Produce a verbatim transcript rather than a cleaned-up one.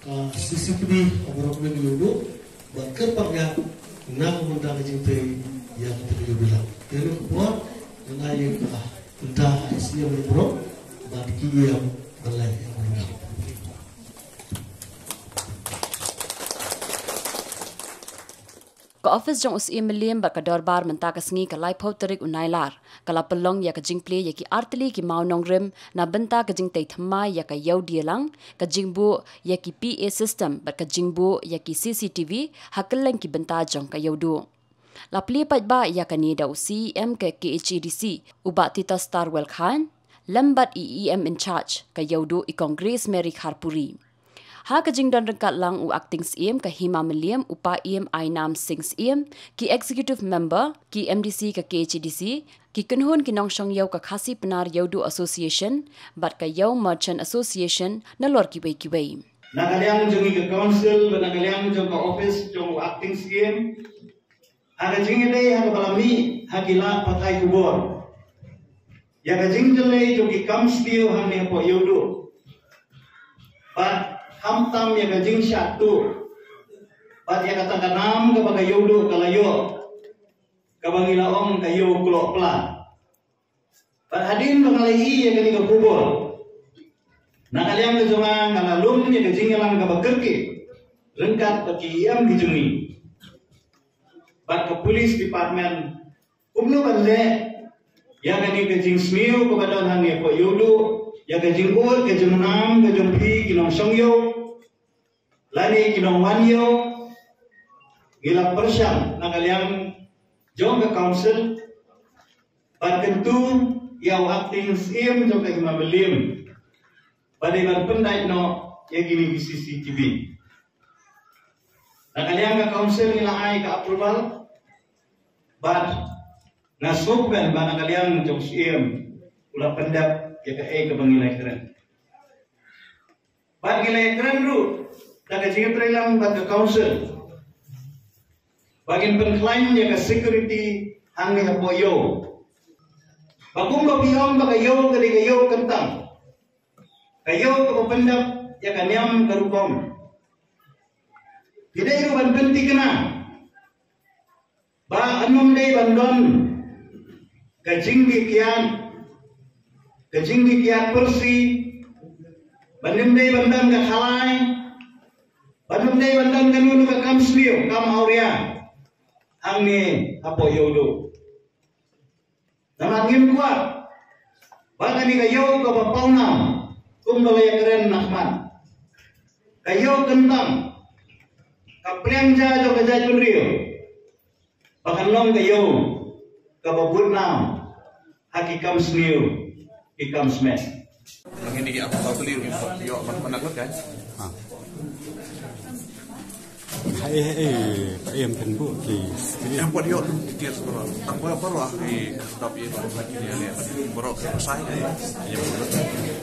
CCTV ha baroh kawei ka Ïewduh, bad kyrpang ïa nga kum mynta ka jingtei ïa kata ka Ïewduh. Te ha kane ka por nga ai ïa ka bynta ha i Syiem Ïewduh bad ki ïa ban leh ïa ka bynta. Ka ophis jong u Syiem Mylliem bad ka dorbar mynta ka sngi ka laiphew tarik u Nailar ka la pynlong ïa ka jingplie ïa ki artylli ki mawnongrim na bynta ka jingtei thymmai ïa ka Ïewdialang, ka jingbuh ïa ki PA system bad ka jingbuh ïa ki CCTV ha kylleng ki bynta jong ka Ïewduh. La plie paidbah ïa kane da u CEM ka KHADC, u Bah Titus Tarwel Chyne, lem bad i EM in charge ka Ïewduh i Kong Grace Mary Kharpuri. Ha ka jingdon ryngkat lang u Acting Syiem ka Hima Mylliem, u Paiem Ainam Singh Syiem, ki Executive Member, ki MDC ka KHADC, ki kynhun ki nongshong ïew ka Khasi Pnar Ïewduh Association bad ka Ïew Merchant Association, nalor kiwei kiwei. Na ka liang jong ngi ka Council bad na ka liang jong ka ophis jong u Acting Syiem, ha ka jingïadei ha kaba la mih ha ki lad pathai khubor ïa ka jingjyllei jong ki kam sniew hangne hapoh Ïewduh, bad khamtam ïa ka jingshah tuh bad ïa kata ka nam kaba ka Ïewduh ka la ïoh, kaba ngi la ong ka Ïew Kloh Pla. Bad hadien ba nga la ïohi ïa kane ka khubor, na ka liang ka jong nga nga la lum ïa ka jingïalang kaba kyrkieh ryngkat bad ki EM ki jong ngi bad ka Police Department, kumno ban leh ïa kane ka jingsniew kaba don hangne hapoh Ïewduh, ïa ka jingud ka jingnam ka jong phi ki nongshong ïew lane ki nongwan ïew. Ngi la pyrshang na ka liang jong ka Council ban kyntu ïa u Acting Syiem jong ka Hima Mylliem ba dei ban pyndait noh ïa kine ki CCTV. Na ka liang ka Council ngi la ai ka approval, bad nga sngewkmen ba na ka liang jong u Syiem u la pyndep ïa kaei kaba ngi la kren. Bad ngi la kren ruh da ka jingïatreilang bad ka Council ba ngin pynkhlaiñ ïa ka security hangne hapoh Ïew. Ba kumba phi ong ba ka Ïew ka dei ka Ïew kyntang, ka Ïew kaba pyndep ïa ka niam ka rukom. Phi dei ruh ban pynthikna ba ym dei ban don ka jingdih kiad, ka jingdih kiad pyrsi, ba ym dei ban don ka khalai, ba ym dei ban don kano kano ka kam sniew, kam awria hangne hapoh Ïewduh. Namar ngim kwah ba kane ka Ïew kaba pawnam, kumba la ïakren na khmat, ka Ïew kyntang, ka pliang ja jong ka jaitbynriew, ba kan long ka Ïew kaba budnam ha ki kam sniew, ki kam smet. Ngi ni ki am ka beli ri pot ïoh ban pynang lut kan. Ha. Hai, hai, hai, pa em pynbuk ki screen. Em pot ïoh tu ki tiar sebelah. Tang baroh baroh ki dap ïa baroh ki ïa ïa baroh ki pasai ïa ïa baroh.